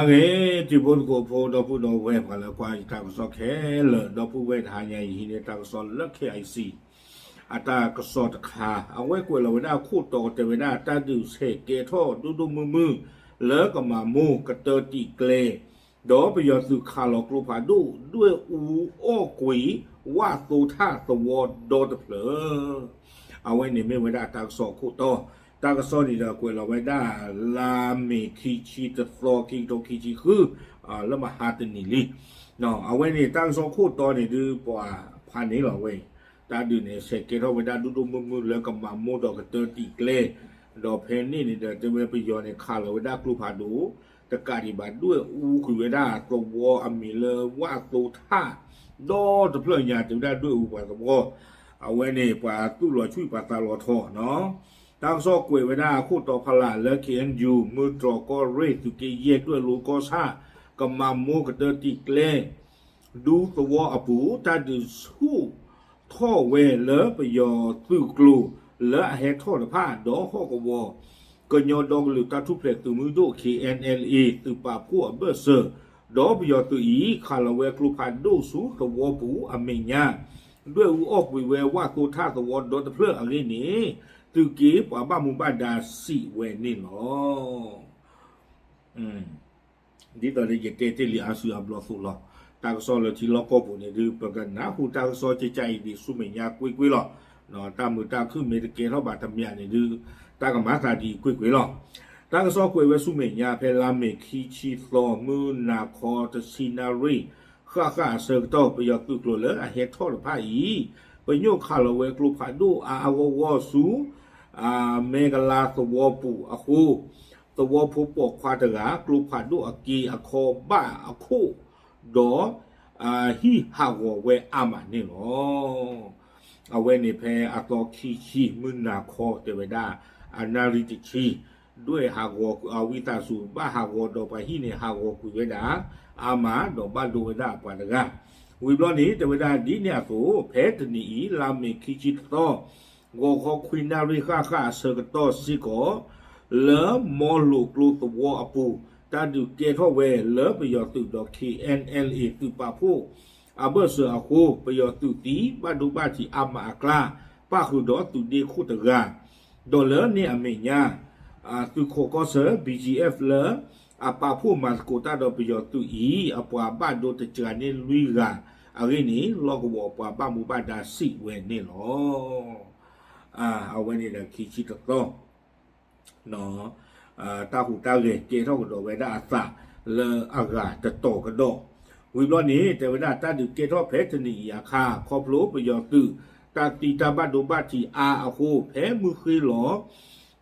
အဂ့ၢ် တံၤဖိသကိးဖိ ဒီပုၢ်ဒီဝဲၢ် ပှၤလၢကွၢ်ယတၢ်ကစီၣ်ခဲလၢာ် ဒီပုၢ်ဝဲၢ်တဟါညါ ယဟံးန့ၢ်တၢ်ကစီၣ်လၢ K I C အတၢ်ကစီၣ်တခါ အဝဲကွဲးလီၤဝဲဒၣ်အခိၣ်တီတဲဝဲဒၣ် တၢ်ဒုးဆဲးကဲထီၣ်ဒိၣ်ဒိၣ်မုၢ်မုၢ် လၢကမၤမိၢ်ကတၢၢ်တံာ်ကျဲ ဒီးပယီၤသုးခးလီၤကျိဖးဒိၣ် ဒွဲၣ်အူအီၣ်ကွံာ် ဝၣ်သိထၣ်သဝီဒီတဖျၢၣ် အဝဲန့ၣ်မ့ၢ်ဝဲဒၣ်တၢ်ကစီၣ်အခိၣ်တီ, တၢ်ကစီၣ်န့ၣ်ဒီးကွဲးလီၤဝဲဒၣ် လါမ့ၤခံဆံတသီ ခံကထိခံဆံဃု လၢမဟါတနံၤလံ. အဝဲန့ၣ် တၢ်ကစီၣ်ခိၣ်တီန့ၣ်ဒုး ပှၤဖးန့ၣ်လီၤဝဲအံၤ, တၢ်ဒုးန့ၣ် ဆဲးကဲထီၣ်ဝဲဒၣ်ဒိၣ်ဒိၣ်မုၢ်မုၢ်လၢကမၤမိၢ်ဒီးကတၢၢ်တံာ်ကျဲ, ဒီးဖဲန့ၣ်န့ၣ်ဒီး တဲဝဲပယီၤန့ၣ် ခးလီၤဝဲဒၣ်ကျိဖးဒိၣ် တကးဒံးဘၣ် ဒွဲၣ်အူကွံာ်ဝဲဒၣ်သဝီအမံၤလၢဝၣ်သိထၣ် ဒီတဖျၢၣ်ညါ တဲဝဲဒၣ်ဒွဲၣ်အူပှၤသဝီ, အဝဲန့ၣ် ပှၤသူၣ်လီၤဆှံပှၤသးလီၤထီနီၤ. တၢ်ကစီၣ်ကွဲးဝဲဒၣ်အခိၣ်တီဖီလာ်လၢ K N U မုၢ်တြီၤကီၢ်ရ့ၣ် သုးက့ယဲၢ်ဒွဲၣ်လိကီၢ်ဆၣ် ကမၤမိၢ်ကတၢၢ်တံာ်ကျဲ ဒူသဝီအပူၤ တၢ်ဒုးဆူၣ်ထီၣ်ဝဲလၢပယီၤသုးကျိၤ လၢအဟဲထီၣ်တဖၣ် ဒီးဟီၣ်ကဝီၤ ကညီဒီကလုာ်တၢ်ထူၣ်ဖျဲးသုးမုၢ်ဒိၣ် K N L A သုးပာ်ဖှိၣ်အဘၢၣ်စၢၤ, ဒီးပယီၤသုးအံၤခးလီၤဝဲကျိဖးဒိၣ်ဆူသဝီပူၤအမဲာ်ညါ ဒွဲၣ်အူအီၣ်ကွံာ်ဝဲဝၣ်သိထၣ်သဝီဒီတဖျၢၣ်အဂ့ၢ်န့ၣ် သုးက့ပှၤဘၣ်မူဘၣ်ဒါစံးဝဲန့ၣ်လီၤ. ဒ်သိးယတဲတ့ၢ်လံအါစုအါဘျီသိးလီၤ. တၢ်ကစီၣ်လၢထံလီၢ်ကီၢ်ပူၤန့ၣ်ဒုး ပကနၢ်ဟူတၢ်ကစီၣ်ကကါအံၤဒံးဆူမဲာ်ညါကွ့ၢ်ကွ့ၢ်လီၤ. တၢ်မုာ်တၢ်ခုၣ်မ့ၢ်တကဲထီၣ်ဘၣ်တမံၤန့ၣ်ဒုး တၢ်ကမၤသးဒ်အံၤကွ့ၢ်ကွ့ၢ်လီၤ. တၢ်ကစီၣ်ကွဲးဝဲဆူမဲာ်ညါဖဲလါမ့ၤခံဆံသီ မုၢ်နၤခီတဆံနၣ်ရံၣ် ဃၣ်ဃၣ်အဆၢကတီၢ် ပယီၤသုးကျိၤလၢအဟဲထီၣ်တဖၣ်အံၤ ပညိၣ်ခးလီၤဝဲကျိဖးဒိၣ်အါအါဂီၢ်ဂီၢ်ဆူ မဲကလါသဝီပူၤအဃိ သဝီဖိပိာ်ခွါတဂၤ ကျိဖးဒိၣ်အက့အခီဘၣ်အခိၣ် ဒီး ဟံၣ်ဟးဂီၤဝဲအါမးန့ၣ်လီၤ. အဝဲန့ၣ်ဖဲအသီခံဆံ မုၢ်နၤခီတဲဝဲဒၣ် အနၣ်ရံၣ်တဆံ ဒွဲၣ်ဟးဂီၤ ဝံသးစူၤဘၣ်ဟးဂီၤဒီးပှၤဟံၣ်န့ၣ် ဟးဂီၤကွံာ်ဝဲဒၣ် အါမးဒီးဘၣ်ဒိဝဲဒၣ်ပှၤတဂၤ ဝံၤဘျီန့ၣ် တဲဝဲဒၣ်ဒ်န့ၣ်အသိး ဖဲတနံၤအံၤ လါမ့ၤခံဆံတသီ ဂီၤခီခွံနၣ်ရံၣ်ဃၣ်ဃၣ်အဆၢကတီၢ်စ့ၢ်ကီး လၢမီလိာ်ကျိသဝီအပူၤ တၢ်ဒုးကဲထီၣ်ဝဲလၢပယီၤသုးဒီး K N L A သုးပာ်ဖှိၣ် အဘၢၣ်စၢၤအဃိ ပယီၤသုးသံဘၣ်ဒိဘၣ်ထံးအါမးအကျါ ပၣ်ဃုာ်ဒီးသုးဒ့ခိၣ်တဂၤ ဒီးလၢန့ၣ်အမဲာ်ညါ သုးခိးကီၢ်ဆၢ B G F လၢ အပာ်ဖှိၣ်မၤသကိးတၢ်ဒီးပယီၤသုးအံၤ အပှၤဘၣ်ဒိတစှၤန့ၢ်လွံၢ်ဂၤအဂ့ၢ်န့ၣ် လီၢ်ကဝီၤပှၤဘၣ်မူဘၣ်ဒါစံးဝဲန့ၣ်လီၤ. အဝဲန့ၣ်ဒီးခံဆံတသီ တၢ်ဟူးတၢ်ဂဲၤကဲထီၣ်ကဒီးဝဲဒၣ်အသးလၢအဂၤတတီၤကဒီး, ဝံၤဘျီန့ၣ် တဲဝဲဒၣ်တၢ်ဒုးကဲထီၣ်ဖဲတနံၤအံၤအခါ ခီဖျိပယီၤသုး တၢ်သံတၢ်ဘၣ်ဒိဘၣ်ထံးအါအဃိ ဖဲမုၢ်ဃ့လီၤ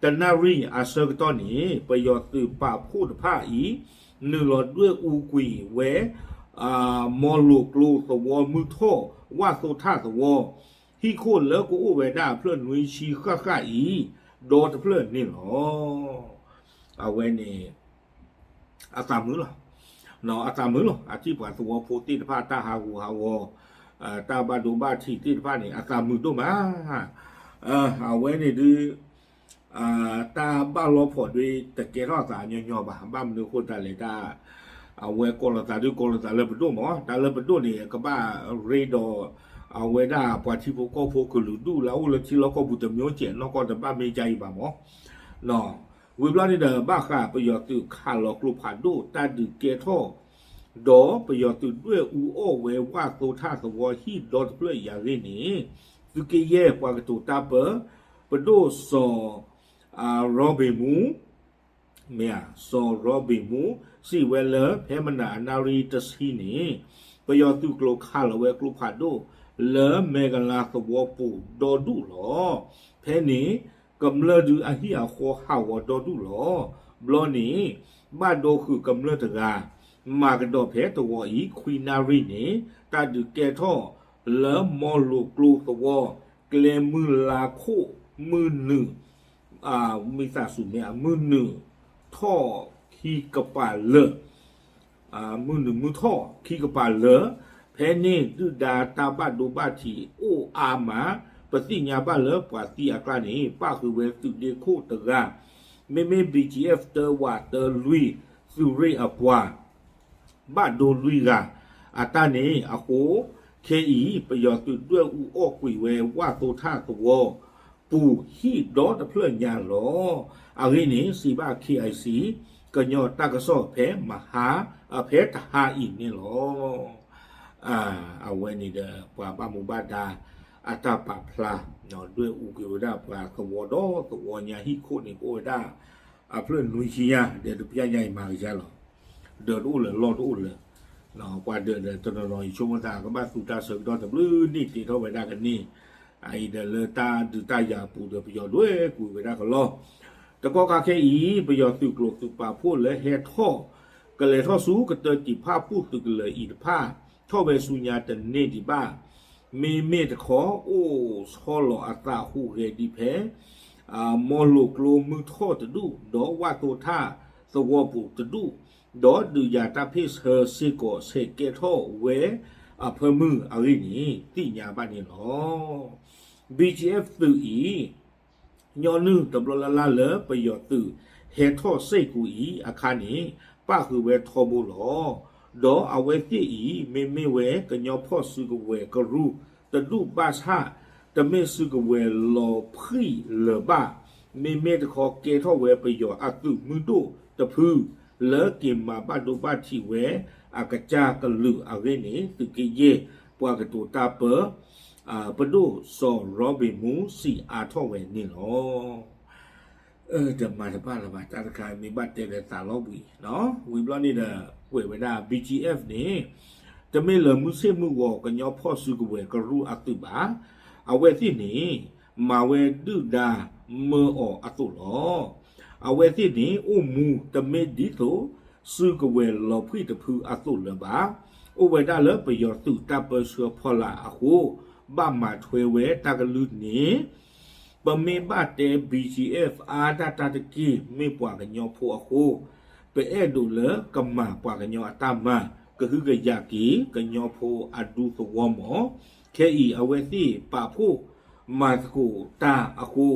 တနၣ်ရံၣ်အဆၢကတီၢ်န့ၣ် ပယီၤသုးပာ်ဖှိၣ်တဖၣ်အံၤ နုာ်လီၤဒွဲၣ်အူကွံာ်ဝဲ မီလိာ်ကျိသဝီမုၢ်ထီၣ် ဝၣ်သိထၣ်သဝီ ဟံၣ်ခိၣ်လၢကအိၣ်ဝဲဒၣ်အဖျၢၣ်နွံဆံဃၣ်ဃၣ်အံၤ ဒီတဖျၢၣ်န့ၣ်လီၤ. အဝဲန့ၣ် အသးမုာ်လီၤ. အသးမုာ်လီၤ. အထံၣ်ပှၤသဝီဖိသ့ၣ်တဖၣ် တၢ်ဟးဂူာ်ဟးဂီၤ တၢ်ဘၣ်ဒိဘၣ်ထံးသ့ၣ်တဖၣ်န့ၣ် အသးမုာ်ဒိၣ်မး. အဝဲန့ၣ်ဒုး တၢ်ဘၣ်လီၤဖီၣ်ဒ်တကဲထီၣ်သးညီညီဘၣ်. ဘၣ်မနုၤအဃိသတးလဲၣ် တၢ် အဝဲကိးလီၤသးဒုးကိးလီၤသးလၢပဒိၣ်မး, တၢ်လၢပဒိၣ်န့ၣ် ကဘၣ်ရ့ဒီး အဝဲဒၣ်ပှၤထံဖိကီၢ်ဖိကလုာ်ဒူၣ်လၢအအိၣ်လၢထံလီၢ်ကီၢ်ပူၤတမျိုးစဲးနီၢ်ကီၢ် တဘၣ်မ့ၢ်ကါအံၤဘၣ်မး. ဝံၤဘျီန့ၣ်ဒီး ဘၣ်ဃးပယီၤသုးခးလီၤကျိဖးဒိၣ် တၢ်ဒုးကဲထီၣ် ဒီးပယီၤသုးဒွဲၣ်အူအီၣ်ဝဲဝၣ်သိထၣ်သဝီဟံၣ်ဒီတဖျၢၣ်အံၤအဂ့ၢ်န့ၣ် သုးက့ယဲၢ်ပှၤကတိၤတၢ်ပၢ ပဒိၣ်စီၤ ရီဘ့ၣ်မူ မ့ၢ်ဧါ, စီၤရီဘ့ၣ်မူ စံးဝဲလၢ ဖဲမနၤအနၣ်ရံၣ်တဆံန့ၣ် ပယီၤသုးကျိၤခးလီၤဝဲကျိဖးဒိၣ် လၢမဲကလါသဝီပူၤဒီဒူၣ်လီၤ. ဖဲန့ၣ် ကမျၢၢ်ဒုးအဟံၣ်အဃီဟးဂီၤဒီဒူၣ်လီၤ. ဘျီန့ၣ် ဘၣ်ဒိဃုာ်ကမျၢၢ်တဂၤ မၤကဒီးဖဲတဂီၤအံၤ ခွံနၣ်ရံၣ်န့ၣ် တၢ်ဒုးကဲထီၣ်လၢမီလိာ်ကျိသဝီ ကျဲမုၢ်လါခိၣ် မုၢ်နုာ် မံသးစူၤမ့ၢ် မုၢ်နုာ်ထီၣ်ခံကပၤလၢာ် မုၢ်နုာ်မုၢ်ထီၣ်ခံကပၤလၢာ် ဖဲန့ၣ်ဒုၣ်ဒါတၢ်ဘၣ်ဒိဘၣ်ထံးအိၣ်အါမး ပသ့ၣ်ညါဘၣ်လၢပှၤသံအကျါန့ၣ် ပၣ်ဃုာ်ဝဲသုးဒ့ခိၣ်တဂၤ မ့မ့ၢ် B G F တၢဝးတၢလွံၢ် သုးရ့ၣ်အပှၤ ဘၣ်ဒိလွံၢ်ဂၤအတၢ်န့ၣ်အဃိ, ခဲအံၤ ပယီၤသုးဒွဲၣ်အူအီၣ်ကွံာ်ဝဲ ဝၣ်သိထၣ်သဝီပူၤဟံၣ်ဒီတဖျၢၣ်ညါလီၤ. အဂ့ၢ်န့ၣ် စံးဘၣ် KIC ကညီတၢ်ကစီၣ်ဖဲမဟါ, အဖဲတဟါအံၤန့ၣ်လီၤ. အဝဲန့ၣ်ဒီး ပှၤဘၣ်မူဘၣ်ဒါအတၢ်ပာ်ဖျါ, ဒွဲၣ်အူကွံာ်ဝဲဒၣ်ပှၤသဝီဒီသဝီညါဟံၣ်ခိၣ်န့ၣ် ကအိၣ်ဝဲဒၣ် အဖျၢၣ်နွံဆံညါ ဒီးတပျၢ်ညါအံၤမၤကယါလီၤ. ဒၢးတအိၣ်လၢၤ လီၢ်တအိၣ်လၢၤ, ပှၤဒၢးဒီးတနီၤနီၤ ယဆိကမိၣ်သးကဘၣ်သူတၢ်ဆၢကတီၢ်တဘျုးနံၣ်တ့ထီၣ်ဝဲဒၣ်ကန့ၢ်, အအံၤဒီးလၢတၢ်ဒုးတၢ်ယၤအပူၤဒီး ပယီၤဒွဲၣ်ကွံာ်ဝဲဒၣ်ကလီ, တကီၢ်ခါခဲအံၤ ပယီၤသုးကျိၤသုးပာ်ဖှိၣ်လၢဟဲထီၣ် ကလဲၤထီၣ်ဆူကတၢၢ်တံာ်ဖၣ်ပူၣ်သုးကလၢၤအံၤတဖၣ် ထီၣ်ဝဲဆူညါတန့ၢ်ဒံးဘၣ်, မ့မ့ၢ်တခီ အိၣ်ဆီလီၤအသးဟူးဂဲၤဒံးဖဲ မီလိာ်ကျိမုၢ်ထီၣ်တဒူၣ် ဒီးဝၣ်သိထၣ်သဝီပူၤတဒူၣ်, ဒီးဒုးယၤတၢ်ဖ့ၣ်ဆၢစ့ၢ်ကီးဆဲးကဲထီၣ်ဝဲအဖၢမုၢ်အဂ့ၢ်န့ၣ် သ့ၣ်ညါဘၣ်န့ၣ်လီၤ. BGF သုးအံၤ ညီနုၢ်တဘျီလၢ်လၢ်လၢပယီၤသုးဟဲထီၣ်စ့ၢ်ကီးအံၤအခါန့ၣ် ပၣ်ဃုာ်ဝဲထီဘိလီၤ. ဒီးအဝဲသ့ၣ်အံၤ မ့မ့ၢ်ဝဲကညီဖီၣ်စုကဝဲၤကရူၢ်တဒူၣ်ဘၣ်ဆၣ် တမ့ၢ်စုကဝဲၤလီၤဖှံၣ်လၢၤဘၣ်, မ့မ့ၢ်တခီကဲထီၣ်ဝဲပယီၤအသုးမုၢ်ဒိၣ်တဖု လၢက့ၤမၤဘၣ်ဒိဘၣ်ထံးဝဲအကစၢ်ကလုာ်အဂ့ၢ်န့ၣ် သုးက့ယဲၢ်ပှၤကတိၤတၢ်ပၢ ပဒိၣ်စီၤရီဘ့းမူစံးအါထီၣ်ဝဲန့ၣ်လီၤ. တမၤတဘၣ်လၢၤဘၣ် တၢ်တခါမ့ၢ်ဘၣ်တဲဒီးသးလီၤဘှံး, ဝံၤဘျီန့ၣ်ဒီး ကွဲးဝဲဒၣ် BGF န့ၣ် တမ့ၢ်လၢမုၢ်ဆ့ၣ်မုၢ်ဂီၤကညီဖီၣ်စုကဝဲၤကရူၢ်အသုးဘၣ်. အဝဲသ့ၣ်န့ၣ် မၤဝဲဒုၣ်ဒါမၢအီၤအသိးလီၤ. အဝဲသ့ၣ်န့ၣ် အိၣ်မူတမ့ၢ်ဒ်သိးစုကဝဲၤလီၤဖှံၣ်တဖုအသိးလၢၤဘၣ်. အိၣ်ဝဲဒၣ်လၢပယီၤသုးတၢ်ပၢဆှၢဖီလာ်အဃိ ဘၣ်မၤထွဲဝဲတၢ်ကလုၢ်န့ၣ် ပမ့ၢ်ဘၣ်တဲ BGF အါဒၣ်တၢ်တက့ၢ် မ့ၢ်ပှၤကညီဖိအဃိ, ပအဲၣ်ဒိးလၢကမၤပှၤကညီအတၢ်မၤ ကဟုကယာ်က့ၤကညီဖိအဒူသဝီမး, ခဲအံၤအဝဲသ့ၣ်ပာ်ဖှိၣ်မၤသကိးတၢ်အဃိ,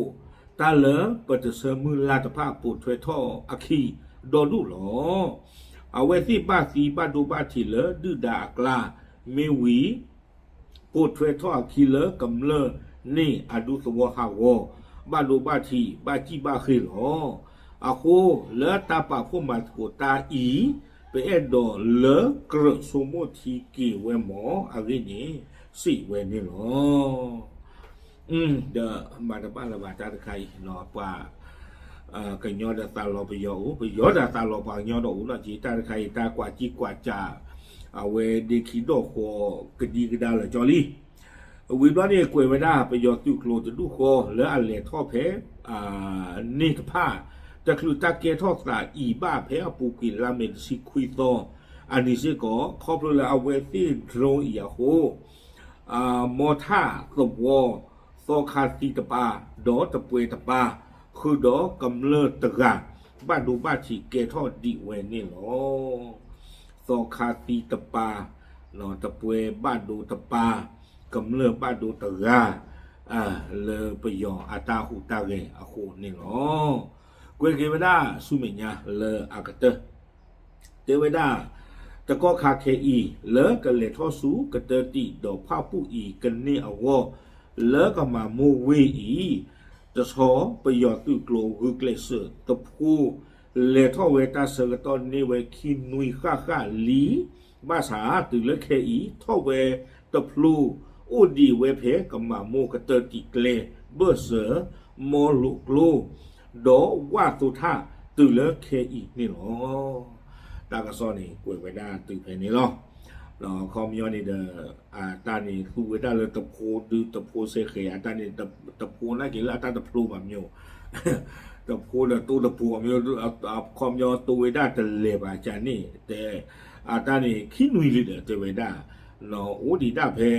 တၢ်လၢပတဆၢမုၢ်လၢ်တဖၣ်ပိာ်ထွဲထီၣ်အခံဒီဒူၣ်လီၤ. အဝဲသ့ၣ်ဘၣ်သံဘၣ်ဒိဘၣ်ထံးလၢဒုၣ်ဒါအကျါ, မ့ၢ်ဝံၤ ပိာ်ထွဲထီၣ်အခံလၢကမျၢၢ်န့ၣ်အဒူသဝီဟးဂီၤ, ဘၣ်ဒိဘၣ်ထံး ဘၣ်စံၣ်ဘၣ်ဃ့ၢ်လီၤ. အဃိ လၢတၢ်ပာ်ဖှိၣ်မၤသကိးတၢ်အံၤ, ပအဲၣ်ဒိးလၢကြၢးဆိကမိၣ်ထံက့ၤဝဲမး အဂ့ၢ်န့ၣ် စံးဝဲန့ၣ်လီၤ. ဒီးမၤတဘၣ်လၢၤဘၣ်တၢ်တခါအံၤ, ပှၤ ကညီဒီးသးလီၤပယီၤအိၣ်, ပယီၤဒီးသးလီၤပှၤကညီဒီးအိၣ်နီၢ်က့ တၢ်တခါအံၤ တၢ်ကွၢ်စံၣ်ကွၢ်စး အဝဲဒ့ခံဒီၣ်ဃီ ကဒံကဒါလၢာ်ကၠီလံ. ဝံၤဘျီန့ၣ် ကွဲးဝဲဒၣ် ပယီၤသုးကျိၤတဒူၣ်ဃီလၢအလဲၤထီၣ်ဖဲ န့ၣ်တဖၣ် တချုးတၢ်ကဲထီၣ်သးအံၤဘၣ် ဖဲအပူၤကွံာ်လါမ့ၤတဆံခွံသီအနံၤစ့ၢ်ကီး ခီဖျိလၢအဝဲသ့ၣ် drone အံၤအဃိ မီထၣ်သဝီ သီခါသံတပၤ ဒီးတပှဲၤတပၤ ဃုာ်ဒီးကမျၢၢ်တဂၤ ဘၣ်ဒိဘၣ်ထံးကဲထီၣ်ဒံးဝဲန့ၣ်လီၤ. သီခါသံတပၤ တပှဲၤဘၣ်ဒိတပၤ ကမျၢၢ်ဘၣ်ဒိတဂၤ လၢပယီၤအတၢ်ဟူးတၢ်ဂဲၤအဃိန့ၣ်လီၤ. ကွဲးက့ၤဝဲဒၣ်ဆူမဲာ်ညါလၢအကတၢၢ် တဲဝဲဒၣ် တကီၢ်ခါခဲအံၤ လၢကလဲၤထီၣ်ဆူကတၢၢ်တံာ်ဒီးဖၣ်ပူၣ်အံၤကန့ၢ်အဂီၢ် လၢကမၤမိၢ်ဝ့ၢ်အံၤ တဆီ ပယီၤသုးကျိၤဂုာ်ကျဲးစၢးသဖှိ လဲၤထီၣ်ဝဲတၢ်ဆၢကတီၢ်န့ၢ်ဝဲခံနွံဃၣ်ဃၣ်လံ ဘၣ်ဆၣ်တုၤလၢခဲအံၤ ထီၣ်ဝဲတဖျိ အိၣ်ဒံးဝဲဖဲကမၤမိၢ်ကတၢၢ်တံာ်ကျဲ ဘၢၣ်စၢၤ မီလိာ်ကျိ ဒီးဝၣ်သိထၣ်တုၤလၢခဲအံၤန့ၣ်လီၤ. တၢ်ကစီၣ်န့ၣ် ကွဲးဝဲဒၣ်တုၤဖဲန့ၣ်လီၤ. ဒီးခီပညီန့ၣ်ဒီး အတၢ်န့ၣ်သူဝဲဒၣ်လၢတဖိဒုတဖိစ့ၢ်ကီး အတၢ်န့ၣ် တဖိနာ်က့ၤလၢအတၢ်တဖျိဘၣ်မ့ၢ် တဖိဒီးတိၢ်တပူၤမ့ၢ် ခီပညီတိၢ်ဝဲဒၣ်တလဲၤဘၣ်ကန့ၣ် တဲ အတၢ်န့ၣ်ခံနွံလံဒီးတဲဝဲဒၣ် အိၣ်ဒံးဒၣ်ဖဲ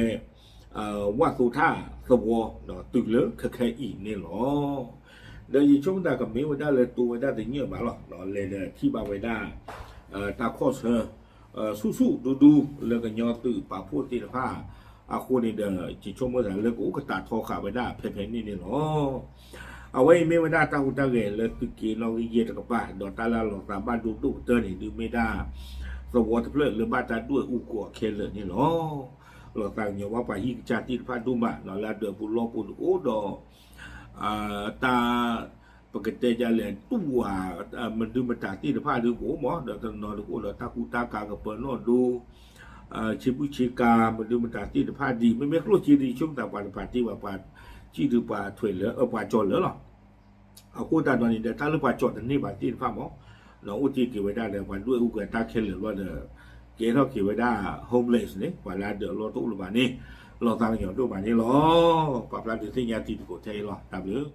ဝၣ်သိထၣ်သဝီ တုၤလၢခဲခဲအံၤန့ၣ်လီၤ. ဒီးယဆိကမိၣ်သးကမ့ၢ်ဝဲဒၣ်လၢတိၢ်ဝဲဒၣ်တညၣ်ဘၣ်လီၤ လဲၤဒီးထံၣ်ဘၣ်ဝဲဒၣ် တၢ်ခီၣ်ဆၢ ဆူၣ်ဆူၣ်ဒူဒူလၢကညီသုးပာ်ဖှိၣ်သ့ၣ်တဖၣ်အဃိန့ၣ်ဒီး ယဆိကမိၣ်သးလၢကအိၣ်ကတၢ်ထီဃာ်ဝဲဒၣ်ဖဲဖဲန့ၣ်န့ၣ်လီၤ. အဝဲအံၤမ့ၢ်ဝဲဒၣ်တၢ်ဟူးတၢ်ဂဲၤလၢသုးက့နီၣ်ဂံၢ်ယဲၢ်တကပၤ ဒီးတၢ်လၢလီၤသးဘၣ်ဒိဒိၣ်ကတၢၢ်န့ၣ် ဒုးမ့ၢ်ဒၣ် သဝီတဖျၢၣ်လၢဘၣ်တၢ်ဒွဲၣ်အူကွံာ်အီၤခဲလၢာ်န့ၣ်လီၤ. လီၤသးကညီၤဘၣ်ပှၤဟံၣ်ကစၢ်သ့ၣ်တဖၣ်ဒိၣ်မး ဒီးလၢအဒၢးပူၤလီၢ်ပူၤန့ၣ်အိၣ်ဒီး တၢ် ပကတဲဒ်လဲၣ် တူၢ်ဝၤ မနုၤမတၤသ့ၣ်တဖၣ်ဒုးကအိၣ်မး ဒီးတနီၤဒုးကအိၣ်ဒီးတၢ်ကူတၢ်ကၤကပၢၤနီၣ်ဒိ ဆ့ဘုၣ်ဆ့ကၤ မနုၤမတၤသ့ၣ်တဖၣ်ဒ် မ့မ့ၢ်ကျိၣ်စ့ဒ်ဆိကမိၣ်သးပှၤတပာ်တ့ၢ်ဘၣ် ပှၤစံၣ်ဒုးပှၤထွဲးလၢ ပှၤကၠီၤလၢာ်လီၤ. အဃိသတးဒီးန့ၣ်ဒီး တၢ်လၢပှၤကၠီၤတန့ၢ်ဘၣ်သ့ၣ်တဖၣ်မး ဒီးအိၣ်တ့ၢ်က့ၤဝဲဒၣ်ဒီး ပှၤဒွဲၣ်အူကွံာ်တၢ်ခဲလၢာ်ဘျီဒီး ကဲထီၣ်က့ၤဝဲဒၣ် homeless န့ၣ် ပှၤလၢအဒၢးအလီၢ်တအိၣ်လၢၤဘၣ်န့ၣ် လီၤသးကညီၤဒိၣ်မးန့ၣ်လီၤ. ပာ်ဖျါဒုးသ့ၣ်ညါတံၤသကိးထဲအံၤလီၤ. တၢ်ဘျုး